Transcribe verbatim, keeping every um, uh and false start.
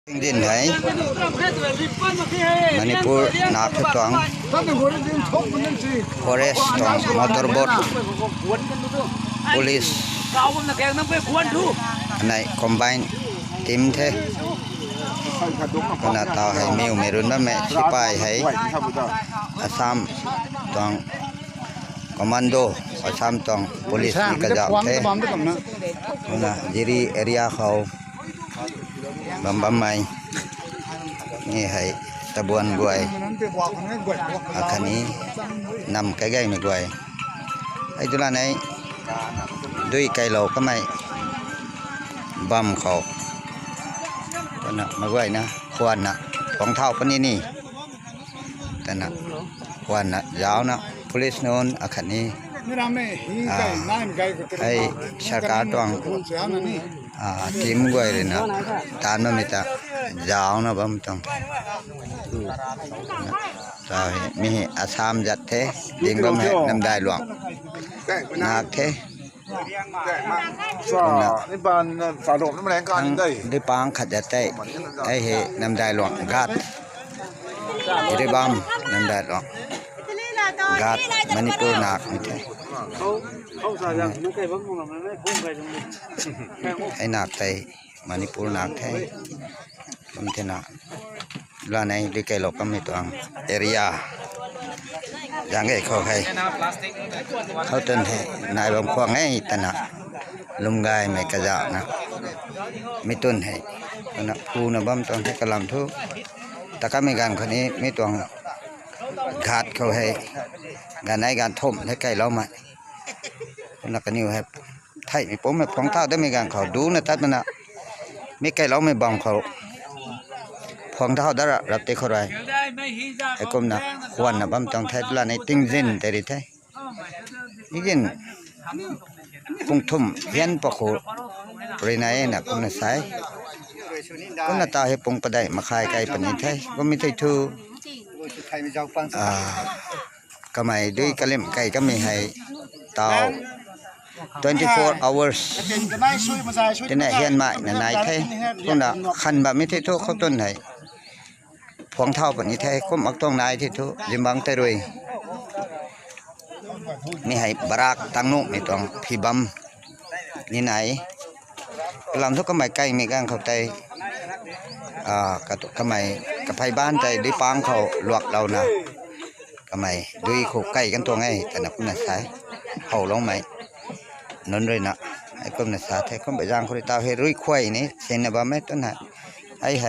Tingzin hei Manipur nak khe tuang forest tuang motor boat, police, anei combine team the. Kumna taw hei miw mei run bammei sipai hei Assam tuang commando, Assam tuang police ni kazauh the. Kumna Jiri area khou bam bammei ni hei tabuan guay, akhatni nam kaigaymei guay, hei tu la nei dui kailou kamei bam khou twna maguayna khwanna pang thau puni ni twna khwanna zaucna police nunc akhatni hei sarkar tuang team guay ruina taanv bammei ta zaucna bam tuang the. Mi hei Assam zat the, ding bam hei Namdailuang nak the. Kumna dui pang khat zat tei, hei hei Namdailuang Ghat, Jiribam, Namdailuang Ghat, Manipur nak ni the. Hei nak tei Manipur nak the. Kum thena la nei dui kailou kamei tuang area zang e khou hei, khou tun hei nai bam khwang e twna lwm gaymei kazauhna mi tun hei twna phuna bam tuang the kalam thu. Ta kamei ganv khou ni mi tuang Ghat khou hei ganv nei ganv thumh the kailoumei. Kumna kaniw hei theihmei pummei phuang thau damei ganv khou duna tat mana mi kailoumei bam khou phuang thau dara rap tei khou rui heikumna khwanna bam tuang the. La nei Tingzin tei ri the. Tingzin pung thumh hian pa khou rui nai na kumna sa e. Kumna taw hei pung padeih makhai kai puni the. Kummei thei thu kamei dui kalim kai kamei hei taw twenty four hours tina hianmei na nai the. Kumna khan bammei thei thu khou tun hei phuang thau puni the. Kum mak tuang nai thei thu zingbangc tei rui mi hei barak tang nuhmei tuang phi bam ni nai. Kalam thu kamei kaimei ganv khou tei kamei kaphey ban tei dui pang khou luaklouna kamei dui khou kai kan tuang e twna kumna sa e. Howloumei nunc ruina heikumna sa the. Kumna zaeng khou rui taw hei rui khuay ni sinna bam e twna hei hei